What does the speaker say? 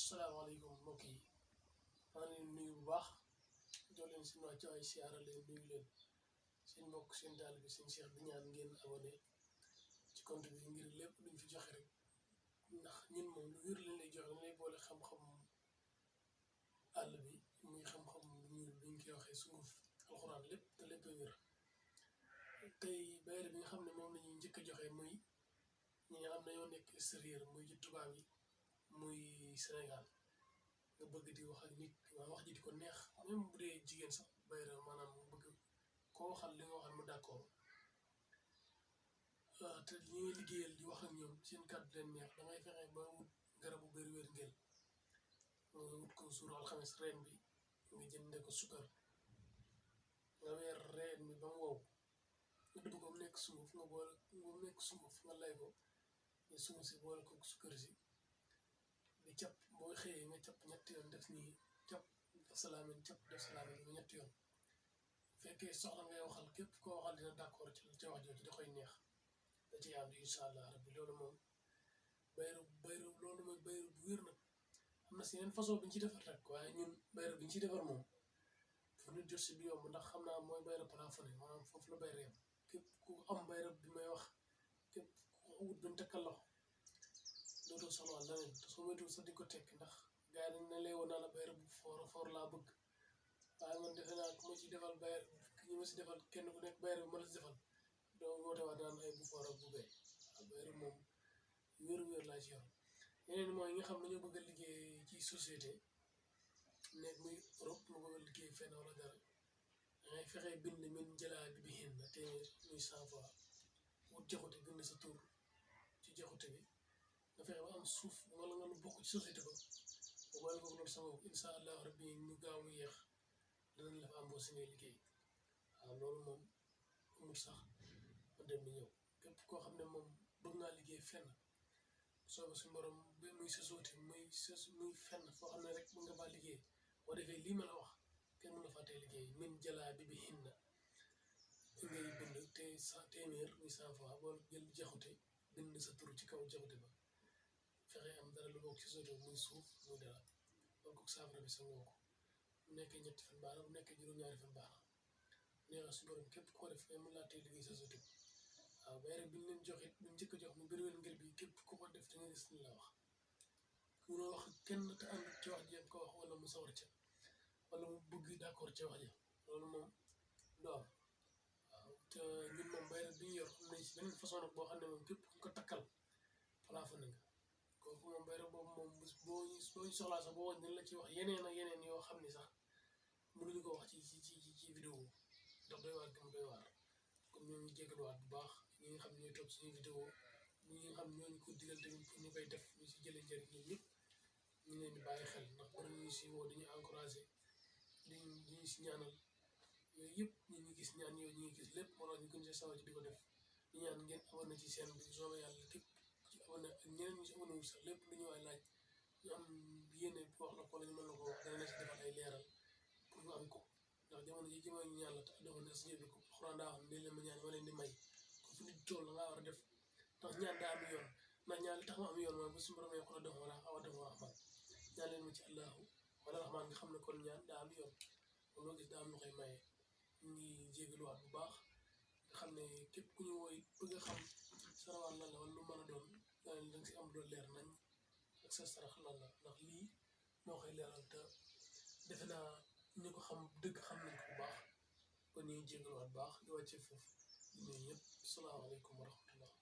asalaamaaleykum mbokk yi maa ngi leen nuyu bu baax jox leen seen wàccuwaay siyaara leen nuyu leen seen mbokk seen taalibe seen Cheikh di ñaan ngeen abonné ci compte bi ngir lépp luñ fi joxe rek ndax ñun moom lu wér lañ lay joxe dañ lay boole xam-xam àll bi muy xam-xam ñuul bi ñu koy waxee sunguf alxuraan lépp te lépp a wér tey bayre bi nga xam ne moom la ñuy njëkk a joxe muy ñi nga xam ne ñoo nekk extérieur muy ci tubaab yi muy Sénégal nga bëgg di wax ak nit wax ji di ko neex même bu dee jigéen sax bayre maanaam mu bëgg koo waxal li nga waxal mu d'accord te ñi ngay liggéeyal di wax ak ñoom seen kàddu leen neex dangay fexe ba wut garabu bëri wér ngeen nga wut ko suuru alxames reen bi nga jënde ko sukkar nga weer reen bi ba mu wow nga dugg ko mu nekk sunguf nga boole mu nekk sunguf nga lay ko nga sunguf si boole ko sukkar si di cap boo xëyee nga cap ñetti yoon def nii cap def salaamin cap def salaamin nga ñetti yoon fekkee soxla ngay waxal képp koo waxal dina d'accord ci wax jooju da koy neex da ciy ànd incha allah rabbi loolu moom bayru loolu mooy bayru bu wér nag am na si yeneen façon bi ñu ci defar rek waaye ñun bayru bi ñu ci defar moom fu nit jot si du yomb ndax xam naa mooy bayru plafonné maanaam foofu la bayru yam képp ku am bayru bi may wax képp ku wut bañ takkal loxo dootoo soxla leneen te soo moytuwul sax di ko tekki ndax gars yi dañ ne lay woon naa la bayre bu foor laa bëgg waaye man defe naa ku ma ci defal bayre ki ñu ma si defal kenn ku nekk bayre bi ma la si defal doo woote waat naan ay bu foor ak bu bee waaw bayre moom wér-wér laa ci yor yeneen mooy yi nga xam ne ñoo bëgg a liggéey ci société nekk muy Europe mu bëgg a liggéey fenn wala dara dangay fexe bind min jëlaa bi hin na téeméer muy 100 fois wut jaxute bind sa tur ci jaxute bi nga fexe ba am suuf wala nga lu bokk ci société ba boole ko loolu sama incha allah rabbi ñu gaaw mu yéex danañ la fa embauché ngay liggéey waaw loolu moom amul sax ma dem di ñëw képp koo xam ne moom bëgg ngaa liggéey fenn sooba suñu borom ba muy société muy fenn foo xam ne rek mën nga faa liggéey boo defee lii ma la wax kenn mën na faa tey liggéey min jalaa bi hinna ngay bind te téeméer muy 100 fois boo jël jaxute bind sa tur ci kaw jaxute ba fexe am dara lu bokk ci soto muy suuf muy dara donc saafara bi sa ngoo ko mu nekkee ñetti fan baax na bu nekkee juróom-ñaari fan baax na neexal su borom képp koo def mën laa tey liggéey sa soto waaw bayre bi ñu leen jox it buñ njëkk a jox mu bëri wér ngel bi képp ku ko def da nga gis ni la wax munoo wax kenn te ànd ci wax ji ko wax wala mu sawar ca wala mu bëgg d'accord ca wax ja loolu moom du am waaw te ñun moom bayre bi ñu yor am nañ si beneen façon nag boo xam ne moom képp ku ko takkal plafonné nga kooku moom bayre boobu moom boo ñu soxlaa sax boo woon dañ la ci wax yeneen ak yeneen yoo xam ni sax mënuñu ko wax ci vidéo ndax doy waar gëm doy waar comme ñoo ngi jégaluwaat bu baax ñi nga xam ne ñooy topp suñuy vidéo ñi nga xam ñooñu ko digal tamit pour ñu koy def ñu si jëlee njëriñ ñun ñëpp ñu leen di bàyyi xel ndax bari ñu si woo dañuy encouragé diñu si ñaanal yooyu yëpp ñu ngi gis ñaan yooyu ñu ngi gis lépp moo tax ñu gën see sawar ci di ko def ñu ñaan ngeen abonné ci seen bi soobee yàlla képp ci abonné ak ñeneen ñu si abonné wu sax lépp lu ñu waay laaj ñu am yéene wax la ko la ñu mën la ko wax dana la si defal ay leeral pour ñu am ko ndax jamono ji jamono ñu ñaan la te doxal na si ñëw ko xuraan daa xam ne leen ma ñaan ma leen di may ko fu nit tool la ngaa war a def ndax ñaan daa am yoon ndax ñaan li tax ma am yoon mooy ba suñu borom xula def wala awa def rahman ñaan leen ma ci allahu wala rahman nga xam ne kon ñaan daa am yoon moom loo gis daa am lu koy maye ñu ngi jégaluwaat bu baax nga xam ne képp ku ñu wooy bëgg a xam sarawal lan la wala lu mën a doon daal da nga si am doon leer nañ ak sa sarax lan la ndax lii moo koy leeral te defe naa ñu ko xam dëgg xam nañ ko bu baax kon ñu ngi jégaluwaat bu baax di wàcce foofu di nuyu ñëpp salaamaaleykum wa rahmatullah